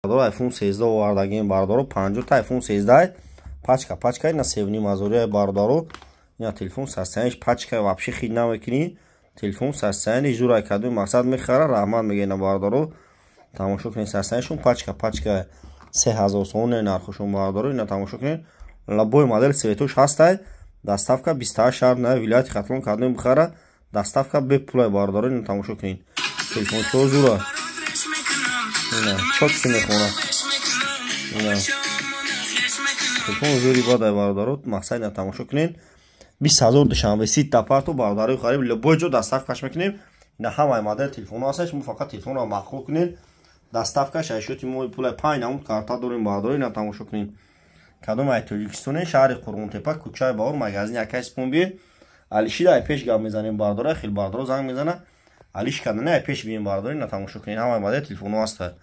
iPhone 13 овардагем, бародаро. 50 iPhone 13 пачка пачка, ина севним ҳазория, бародаро. Ина телефон состояниш пачка, вообще хит намекунӣ. Телефон состояниш зурай, кадоми мақсад мехара, раҳмат мега. Ина, бародаро, тамошо кунед, состоянишон пачка пачка, 3000 сомон нархошон, бародаро. Ина тамошо кунед, любой модель, цветош ҳастай. Доставка 28 шаҳр на вилояти Хатлон, кадоми бихара, доставка бепулай, бародаро. Ина тамошо кунед, телефончо зура, ина чётко мехона. Ина телефон зури бадай, бародаро. Мақсад, ина тамошо кунед, 20 000 Душанбе сита парту, бародарои хариб, любой ҷо доставкаш мекунем. Ина ҳамаи модели телефонҳо ҳасташ. Мо фақат телефонро маъқул кунед, доставкаш айшоти мо пулай. Панҷ намуд карта дорем, бародаро. Ина тамошо кунед, кадом ай Тоҷикистоне, шаҳри Қурғонтепа, кӯчаи Баҳор, магазини акай Спонби Алишида ай пеш гап мезанем, бародаро. Хел бародаро занг мезана, алиш кардане ай пеш бием, бародаро. Ина тамошо кунед, ҳамаи модели телефонҳо ҳаста.